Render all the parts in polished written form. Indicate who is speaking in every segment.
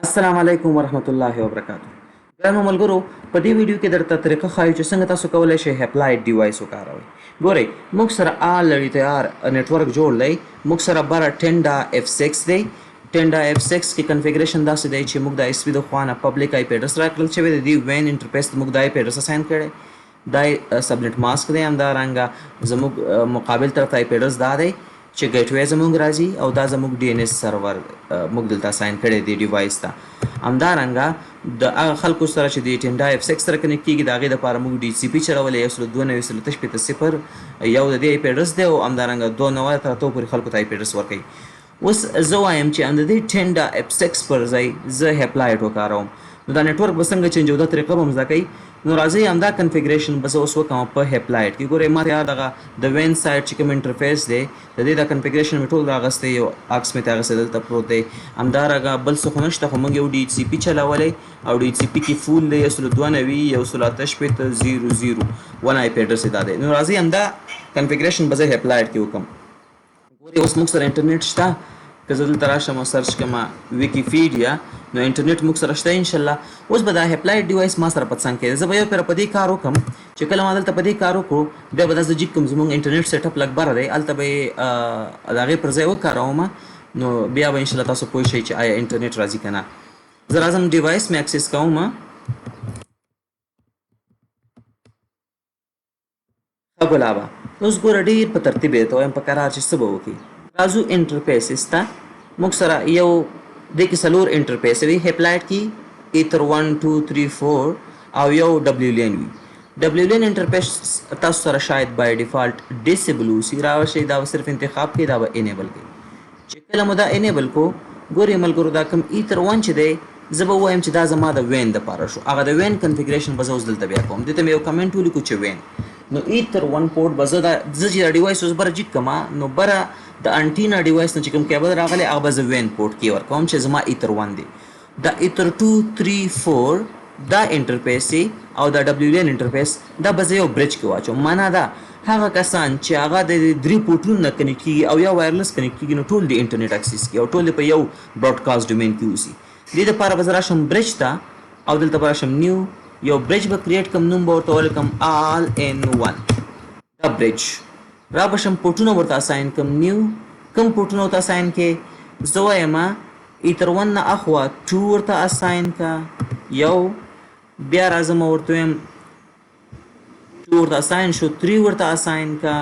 Speaker 1: السلام علیکم ورحمت الله وبرکاته. ګرانو ملګرو، په دې ویډیو کې درته طریقه ښایو چې څنګه تاسو کولی شئ هپلایډ ډیوایس وکاروئ. ګورئ، موږ سره آلریډي تیار نټورک جوړ دی. موږ سره بره ټنډا اف 6 دی. ټنډا اف 6 کې کنفیګریشن داسې دی چې موږ د آی اس پي د خوا نه پبلک آی پي اډرس راکړل شوی دی. دې وین انټرفیس ته موږ د آی پي اډرس اساین کړی، دا سبنټ ماسک دی. همدارنګه زموږ مقابل طرف ته آی پي اډرس دا دی چې ګیټوی زموږ راځي، او دا زموږ ډي ان اس سرور موږ دلته اساین کړی دی ډیوایس ته. همدارنګه د هغه خلکو سره چې د ټنډا اف 6 سره کنیکټ کیږي، د هغې دپاره موږ ډي سي پي چلولی، 192.168.0.1 د دې آی پي اډرس دی، او همدارنګه دوه نوي تر اتو پورې خلکو ته آی پي اډرس ورکوي. اوس زه وایم چې د دې ټنډا اف 6 پر ځای زه هپلایټ وکاروم، نو دا نټورک به څنګه چینج او دا طریقه به هم زده کوي. نو راځئ همدا کنفیګریشن به زه اوس وکړم په هپلایټ کې. ګورئ، ما تیار دغه د وین سایډ چې کوم انټرفیس دی، د دې دا کنفیګریشن مې ټول راغستی، یو عکس مې ته اخیستی دلته پروت دی. همدارنګه بل څه خو نشته، خو موږ یو ډي ایچ سي پي چلولی، او ډي ایچ سي پي کې فول دی، 192.168.0.0.1 آی پي اډرس یې دا دی. نو راځئ همدا کنفیګریشن به زه هپلایټ کې وکړم. ګورئ، اوس موږ سره انټرنیټ شته. که زه دلته راشم او سرچ کړم ویکیپیډیا، نو انټرنیټ موږ سره شته انشاءالله. اوس به دا هپلایټ ډیوایس ما سره په څنګ کې دی. زه به یو پېره په دې کار وکړم چې کله ما دلته په دې کار وکړو، بیا به دا زه جیګ کړم. زموږ انټرنیټ سیټ اپ لږ بره دی، هلته به یې د هغې پر ځای وکاروم، نو بیا به انشاءالله تاسو پوه شئ چې آیا انټرنیټ راځي که نه. زه راځم ډیوایس مې اکسس کوم. ښه ګلابه، اوس ګوره ډېر په ترتیب یې درته وایم په کرار چې څه به وکړي. راځو انټرفیسز ته. موږ سره یو دې کې څلور انټرفیس وي هپلایټ کې، ایتر 1 2 3 4 او یو ډبلیو لین وي. ډبلیو لین انټرفیس تاسو سره شاید بای ډیفالت ډیسیبل اوسي. راوشئ، دا به صرف انتخاب کړئ، دا به انیبل کړئ. چې کله مو دا انیبل کو، ګورئ ملګرو، دا کوم ایتر 1 چې دی، زه به ووایم چې دا زما د وین دپاره شو. هغه د وین کنفیګریشن به زه اوس دلته بیا کوم. دې ته مې یو کمنټ ولیکو چې وین، نو ایتر 1 پورټ به زه دا زه چې دا ډیوایس اوس بره جیګ کړم، نو بره د انټینا ډیوایس نه چې کوم کیبل راغلی، هغه به زه وین پورټ کې ورکوم چې زما ایتر 1 دی. دا ایتر 2 3 4 دا انټرفیس او دا ډبلیو لین انټرفیس دا به زه یو برج کې واچوم. معنا دا هغه کسان چې هغه د دې درې پورټونو نه کنیکټ کیږي او یا وایرلس کنیکټ کیږي، نو ټول د انټرنیټ اکسس کوي او ټول په یو براډکاسټ ډومین کې اوسي. دې دپاره به زه راشم برج ته، او دلته به راشم نیو، یو برج به کریټ کړم، نوم به ورته ولیکم آل ان 1. دا برج را به شم، پورټونه ورته اساین کړم. نیو کوم پورټونه ورته اساین کړې؟ زه وایم ایتر 1 نه اخوا 2 ورته اساین که یو، بیا راځم ورته وایم 2 ورته اساین شو، 3 ورته اساین که،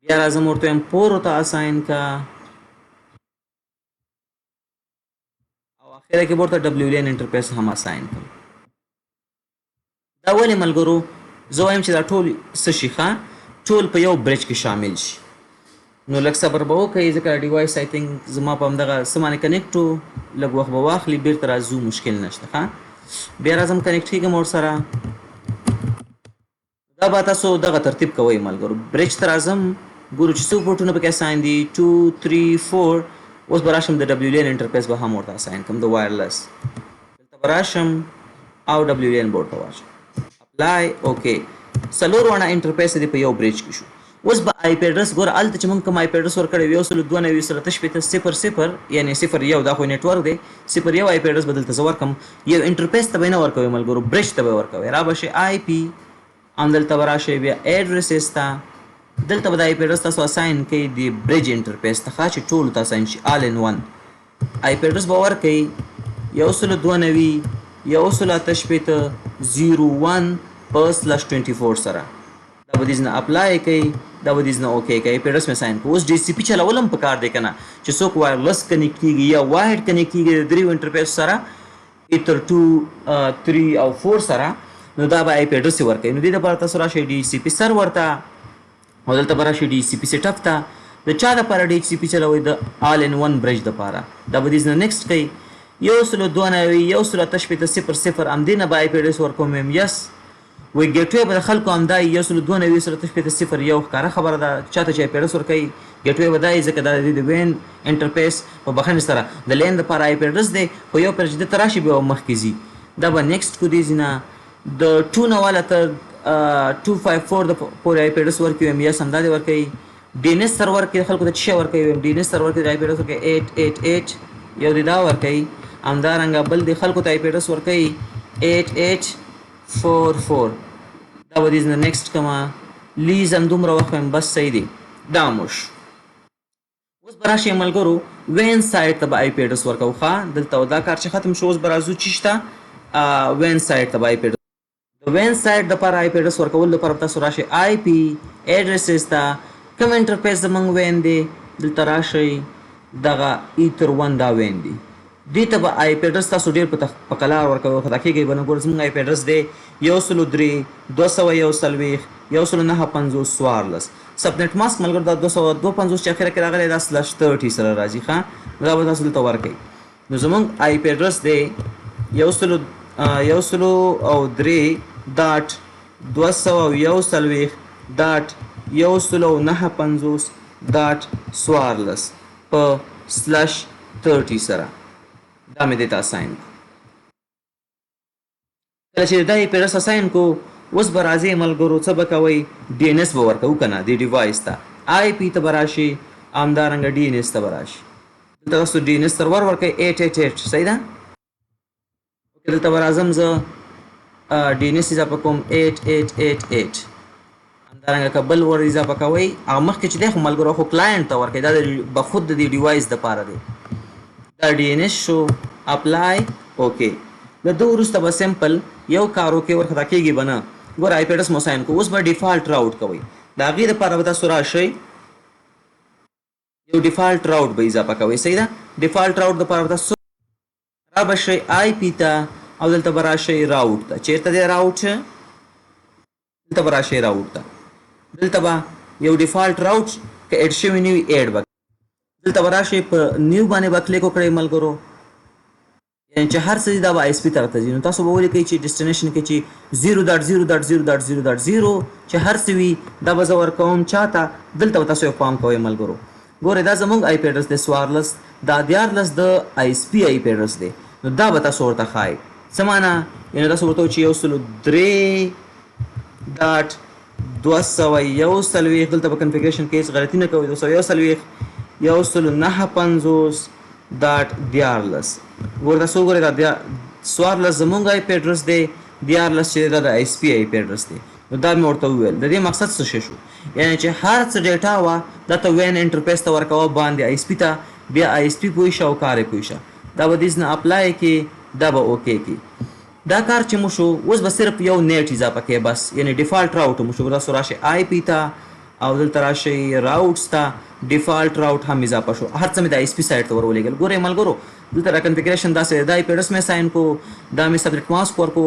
Speaker 1: بیا راځم ورته وایم 4 ورته اساین که، او اخره کې به ورته ډبلیو لین انټرفیس هم اساین کړم. دا ولې ملګرو؟ زه وایم چې دا ټول څه شي، ښه ټول په یو برج کې شامل شي. نو لږ صبر به وکړئ، ځکه ډیوایس آی تھنک زما په همدغه څه باندې کنیکټ و، لږ وخت به واخلي، بېرته راځو، مشکل نشته. ښه بیا راځم کنیکټ کېږم ورسره. دا به تاسو دغه ترتیب کوئ ملګرو. برج ته راځم، ګورو چې څو پورټونه پکې اساین دي، 2 3 4. اوس به راشم د ډبلیو لین انټرفیس به هم ورته اساین کړم، د وایرلس. دلته به راشم او ډبلیو لین به ورته واچوم، اپلای اوکی. څلور واړه انټرفیس دې په یو برج کې شو. اوس به آی پی اډرس ګوره، هلته چې موږ کوم آی پی اډرس ورکړی وي، 192.168.0.0، یعنې 0.1، دا خو نټورک دی، 0.1 آی پی اډرس به دلته زه ورکړم. یو انټرفیس ته به یې نه ورکوې ملګرو، برج ته به یې ورکوې. را به شئ آی پی، همدلته به راشئ بیا اډرسز ته، دلته به د آی پی اډرس تاسو اساین کړئ د برج انټرفیس ته، ښه چې ټولو ته اساین شي، آل ان 1. آی پی اډرس به ورکړئ 192.168.0.1 په /24 سره. دا به دې ځینې اپلای کړئ، دا به دې ځینې اوکی کړئ، آی پی اډرس مې اساین کړو. اوس ډي سی پي چلول هم پکار دی که نه، چې څوک وایرلس کنیکټ کیږي یا وایرډ کنیکټ کیږي د دریو انټرفیس سره، ایتر 2 3 او 4 سره، نو دا به آی پی اډرس یې ورکوي. نو دې دپاره تاسو راشئ ډي سی پي سرور ته، او دلته به راشئ ډي سی پي سیټ اپ ته. د چا دپاره ډي سی پي چلوئ؟ د آل ان 1 برج دپاره. دا به دې ځینې نیکسټ کړئ، 192.168.0.0، همدې نه به آی پی اډرس ورکوم. وایم یس. وایي ګیټوی به د خلکو همدا یي، 192.168.0.1. ښکاره خبره ده، چا ته چې آی پی اډرس ورکوي ګیټوی به دا یي، ځکه دا د دې د وین انټرفیس په بخښنې سره د لین دپاره آی پی اډرس دی، خو یو پر چې ده ته راشي بیا به مخکې ځي. دا به نیکسټ کو دې ځینه د 2 نه والا تر 254 د پورې آی پی اډرس ورکوي. وایم یس، همدا دې ورکوي. ډي ان اس سرور کې خلکو ته څه شی ورکوي؟ وایم ډي ان اس سرور کې د آی پی اډرس ورکوي 8 8 8. یو دې دا ورکوي، همدارنګه بل دې خلکو ته آی پي اډرس ورکوي 8844. دا به دې نه نیکسټ کړم. لیز همدومره وخت وایم، بس صحیح دی. دا مو شو. اوس به راشئ ملګرو WAN side ته به آی پي اډرس ورکوو. ښه، دلته دا کار چې ختم شو، اوس به راځو چی شته WAN side ته به آی پي اډرس. د WAN side دپاره آی پي اډرس ورکولو دپاره به تاسو راشئ آی پي addresses ته. کوم interface زمونږ WAN دی؟ دلته راشئ، دغه Ether 1 دا WAN دی. دې ته به آی پي اډرس تاسو ډېر په قلار ورکوئ، خطا کېږئ به نه. ګوره، زمونږ آی پي اډرس دی 103، 241، 159، 14. subnet mask ملګرو دا 252 چې اخره کې راغلی، دا /30 سره راځي. ښه، دا به تاسو دلته ورکوئ. نو زمونږ آی پي اډرس دی 103.241.159.14 په /30 سره. دا مې دې ته assign کو. کله چې دا آی پي اډرس assign کو، اوس به راځئ ملګرو، څه به کوئ؟ ډي ان اس به ورکوو که نه دې device ته. آی پي ته به راشي، همدارنګه ډي ان اس ته به راشي. دلته تاسو ډي ان اس سرور ورکوئ 888، صحیح ده؟ okay، دلته به راځم زه، ډي ان اس اضافه کوم 8888. همدارنګه که بل ور اضافه کوئ، هغه مخکې چې دی خو ملګرو خو client ته ورکوي، دا به خود د دې device دپاره دی. دا ډي ان اس شو، apply، okay. د ده وروسته به simple یو کار وکړئ، ورخطا کېږي به نه. ګوره، آی پي اډرس مو assign کو، اوس به default route کوئ. د هغې دپاره به تاسو راشئ، یو default route به اضافه کوئ، صحیح ده؟ default route دپاره به تاسو را به شئ آی پي ته او دلته به راشئ route ته. چېرته دی route؟ دلته به راشئ route ته. دلته به یو default route که add شوی نه وي، add به دلته به راشئ، په new باندې به کلیک وکړئ ملګرو. یعنی چې هر څه دا به آی اس پی طرف ته ځي. نو تاسو به ولیکئ چې destination کې چې 0.0.0.0.0 چې هر څه وي، دا به زه ورکوم چاته؟ دلته به تاسو یو پام کوئ ملګرو. ګورئ، دا زمونږ آی پی اډرس دی 14، دا 13 د آی اس پی آی پی اډرس دی. نو دا به تاسو ورته ښایئ. څه معنا؟ یعنی تاسو ورته چې 103.241، دلته په configuration کې هېڅ غلطي نه کوئ، 241، 159.13. ګوره، تاسو وګورئ، دا 14 زمونږ آی پی اډرس دی، 13 چې دا د آی اس پی آی پی اډرس دی. نو دا مې ورته وویل. د دې مقصد څه شی شو؟ یعنی چې هر څه data وه، دا ته WAN interface ته ورکوه باندې آی اس پی ته، بیا آی اس پی پوه شه او کار یې پوه شه. دا به دې نه apply کې، دا به okay کې. دا کار چې مو شو، اوس به صرف یو NAT اضافه کې بس، یعنی default route مو شو. تاسو راشئ آی پی ته او دلته راشئ routes ته، default route هم اضافه شو. هر څه مې د آی اس پی side ته ورولېږل. ګورئ ملګرو، دلته دا configuration داسې دی، دا آی پی اډرس مې assign کو، دا مې subnet mask ورکو،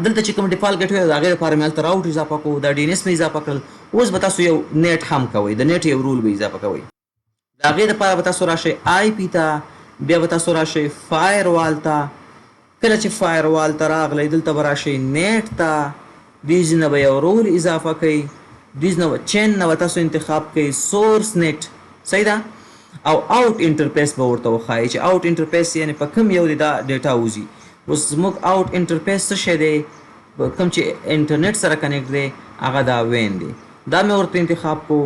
Speaker 1: دلته چې کوم default gateway د هغې لپاره مې هلته route اضافه کو، دا ډي ان اس مې اضافه کړل. اوس به تاسو یو NAT هم کوئ، د NAT یو rule به اضافه کوئ. د هغې دپاره به تاسو راشئ آی پی ته، بیا به تاسو راشئ firewall ته. کله چې firewall ته راغلی، دلته به راشئ NAT ته، دې ځای نه به یو rule اضافه کړئ. دې ځای نه به chain نه به تاسو انتخاب کړئ source NAT، صحیح ده؟ او out interface به ورته وښایي چې out interface یعنی په کوم یو دی دا data وځي. اوس زموږ out interface څه شی دی؟ کوم چې انټرنیټ سره connect دی، هغه دا WAN دی. دا مې ورته انتخاب کو.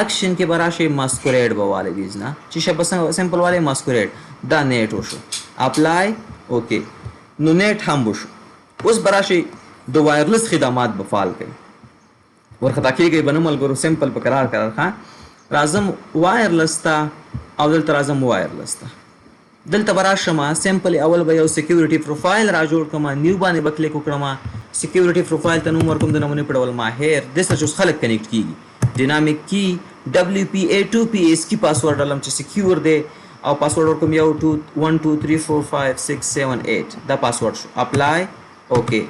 Speaker 1: اکشن کې به راشي، masquerade به والي، دې نه چې شه بس simple والي masquerade. دا NAT وشو، apply، okay. نو NAT هم وشو. اوس به راشي د wireless خدمات به فعال کړئ. ورخطا کېږئ به نه ملګرو، simple په کرار کرار. ښه، راځم wireless ته او دلته راځم wireless ته. دلته به راشم، simple اول به یو security profile را جوړ کړم. new باندې به کلیک وکړم، security profile ته نوم ورکوم د نمونې په ډول ماهر. دې سره چې اوس خلک connect کیږي، ډینامیک کی WPA2 PSK password ډلم چې secure دی او پاسورډ ورکوم یو 2 1 2 3 4 5 6 7 8. دا پاسورډ شو، apply، okay.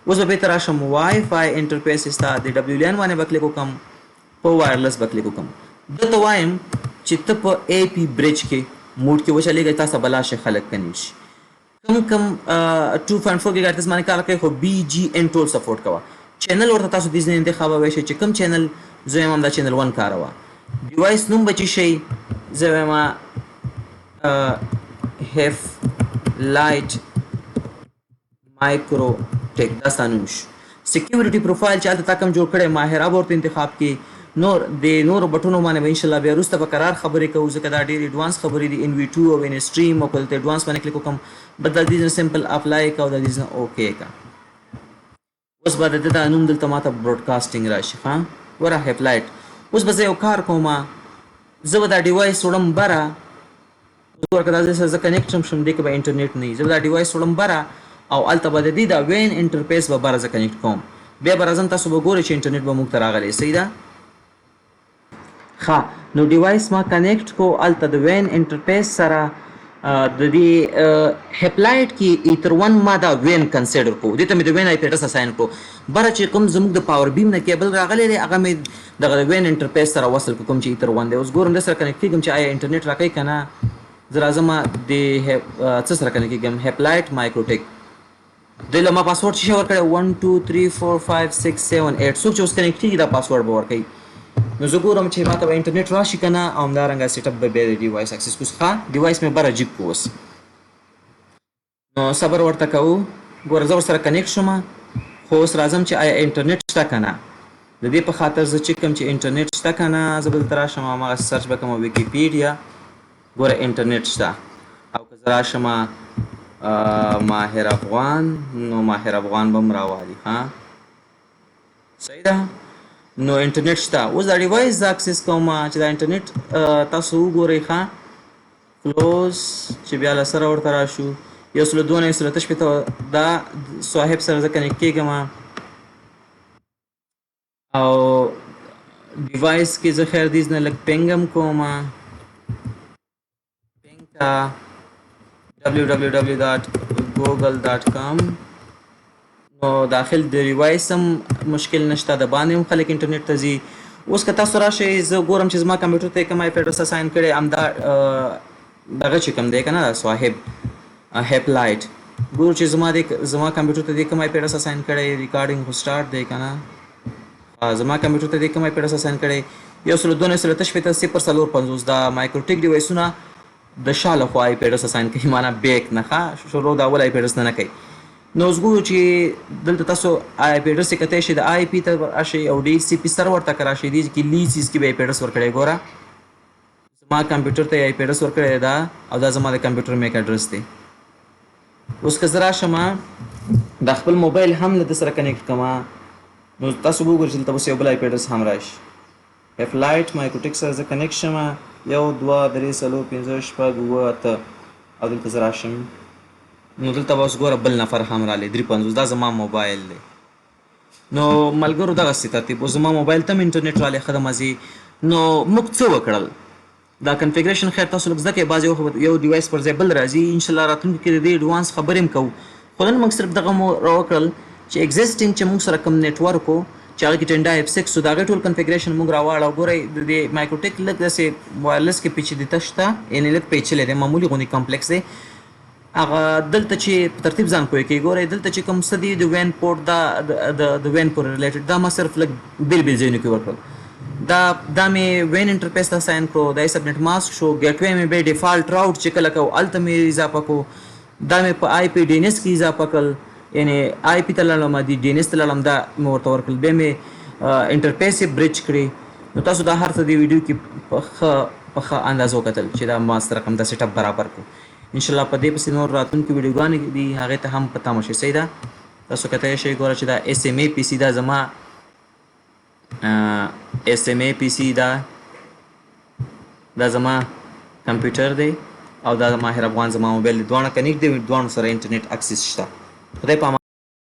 Speaker 1: اوس به بیرته راشم WiFi interface ته، د WLAN باندې به کلیک وکړم، په wireless به کلیک وکړم. ده ته وایم چې ته په AP bridge کې mode کې وچلېږه، تاسو به لا شي خلک connect شي. کم کم 2.4 ګیګاهرتز باندې کار کوي، خو بي جي ان ټول support کوه. channel ورته تاسو دې ځای انتخابوي شئ چې کوم channel. زه وایم دا channel 1 کاروه. device نوم به چې شي، زه وایم هیف لایټ مایکرو ټیک، دا ستا نوم شو. security profile چې هلته تا کوم جوړ کړی ماهر، هغه ورته انتخاب کړي. نور د نورو بټونو باندې به انشاءالله بیا وروسته په کرار خبرې کوو، ځکه دا ډېر ایډوانس خبرې دي. ان وي 2 او ان سټریم او که دلته ایډوانس باندې کلیک وکړم، بس دا دې نه سمپل اپلای کا او دا دې نه اوکې کا. اوس به د ده دا نوم دلته ماته براډکاسټینګ راشي. ښه ګوره هیپلایټ. اوس به زه یو کار کوم، زه به دا ډیوایس وړم بره. اوس ګوره که دا زه سره کنیکټ هم شم، دې کې به انټرنیټ نه وي. زه به دا ډیوایس وړم بره او هلته به د دې دا وین انټرفیس به بره زه کنیکټ کوم، بیا به راځم، تاسو به ګورئ چې انټرنیټ به موږ ته راغلی. صحیح ده؟ ښه نو ډیوایس ما کنیکټ کو هلته د وین انټرفیس سره د دې هیپلایټ کې ایتر 1 ما دا وین کنسیډر کو، دې ته مې د وین آی پي اډرس اساین کړو. بره چې کوم زموږ د پاور بیم نه کیبل راغلی دی، هغه مې دغه د وین انټرفیس سره وصل کړو، کوم چې ایتر 1 دی. اوس ګورم د سره کنیکټ کېږم چې آیا انټرنیټ راکوي که نه. زه راځم د څه سره کنیکټ کېږم، هیپلایټ مایکروټیک. دی له ما پاسورډ څه شی ورکړی؟ 1 2 3 4 5 6 7 8. څوک چې اوس کنیکټ کېږي دا پاسورډ به ورکوي. نو زه ګورم چې ماته به انټرنیټ راشي که نه، او همدارنګه سیټ اپ به بیا د ډیوایس اکسس کوو. ښه ډیوایس مې بره جیب کړو، اوس نو صبر ورته کوو. ګوره زه ورسره کنیکټ شوم، خو اوس راځم چې آیا انټرنیټ شته که نه. د دې په خاطر زه چک کوم چې انټرنیټ شته که نه. زه به دلته راشم هماغه سرچ به کوم ویکیپیډیا، ګوره انټرنیټ شته. او که زه راشم ماهر افغان، نو ماهر افغان به هم راوالي. ها صحیح ده، نو انټرنیټ شته. اوس دا ډیوایس زه اکسس کوم چې دا انټرنیټ تاسو وګورئ. ښه کلوز چې بیا له سره ورته راشو، 192 168 دا صاحب سره زه کنیکټ کېږم او ډیوایس کې زه خیر دیز نه لږ پینګ هم کوم، پینګ کا www.google.com. نو داخل د ډیوایس هم مشکل نشته، د باندې هم خلک انټرنیټ ته ځي. اوس که تاسو راشئ، زه ګورم چې زما کمپیوټر ته یې کوم آی پي اډرس اساین کړی، همدا دغه چې کوم دی که نه صاحب هیپلایټ، ګورو چې زما کمپیوټر ته دې کوم آی پي اډرس اساین کړی. ریکارډینګ خو سټارټ دی که نه؟ زما کمپیوټر ته دې کوم آی پي اډرس اساین کړی، 192.168 0 4 50. دا مایکروټیک ډیوایسونه د شا لخوا آی پي اډرس اساین کوي، معنا بیک نه، ښه شروع د اول آی پي اډرس نه نه کوي. نو اوس ګورو چې دلته تاسو آی پي اډرس یې کتی شئ، د آی پي ته راشئ او ډي سی پي سرور ته که راشئ، دې کې لی څیز کې به آی پي اډرس ورکړی. ګوره زما کمپیوټر ته یې آی پي اډرس ورکړی دا، او دا زما د کمپیوټر میک اډرس دی. اوس که زه راشم دا خپل موبایل هم له ده سره کنیکټ کړم، نو تاسو به وګورئ چې دلته اوس یو بل آی پي اډرس هم راشي. هیپلایټ مایکروټیک سره زه کنیکټ شم، 1 2 3 4 5 6 7 8، او دلته زه راشم، نو دلته به اوس ګوره بل نفر هم رالی، 53، دا زما موبایل دی. نو ملګرو دغسې ترتیب اوس زما موبایل ته هم انټرنیټ رالی، ښه د مزې. نو موږ څه وکړل، دا کنفیګریشن خیر تاسو لږ زده کړئ، بعضې وخت به یو ډیوایس پر ځای بل راځي. انشاءالله راتلونکي کې د دې ایډوانس خبرې هم کوو، خو نن موږ صرف دغه مو راوکړل چې ایگزیسټینګ چې موږ سره کوم نیټورک و چې هغه کې ټینډا اف 6 و، د هغې ټول کنفیګریشن موږ راواړو. ګورئ د دې مایکروټیک لږ داسې وایرلس کې پیچیدته شته، یعنې لږ پیچلی دی، معمولي غوندې کمپلیکس دی. هغه دلته چې په ترتیب ځان پوه کړئ. ګورئ دلته چې کوم څه دي د وین پورټ، دا د وین پورې ریلیټډ، دا ما صرف لږ بېل بېل ځایونو کې ورکړل. دا مې وین انټرفیس ته ساین کړو، دا یې سبنیټ ماسک شو، ګیټوی مې بیا ډیفالټ راوټ چې کله کوو هلته مې اضافه کړو، دا مې په آی پي ډي ان اس کې اضافه کړل، یعنې آی پي ته لاړم، د ډي ان اس ته لاړم، دا مې ورته ورکړل، بیا مې انټرفیس یې بریج کړې. نو تاسو دا هر څه دې ویډیو کې په ښه اندازه وکتل چې دا ما څه رقم دا سیټ اپ برابر کړو. انشاءالله په دې پسې نور راتلونکي ویډیوګانې دي هغې ته هم په تمه شئ. صحیح ده، تاسو کتلی شئ. ګوره چې دا اس ایم ای پي سي، دا زما اس ایم ای پي سي، دا زما کمپیوټر دی او دا ماهر افغان زما موبایل دی، دواړه کنیکټ دی، دواړو سره انټرنیټ اکسس شته. خدای په امان.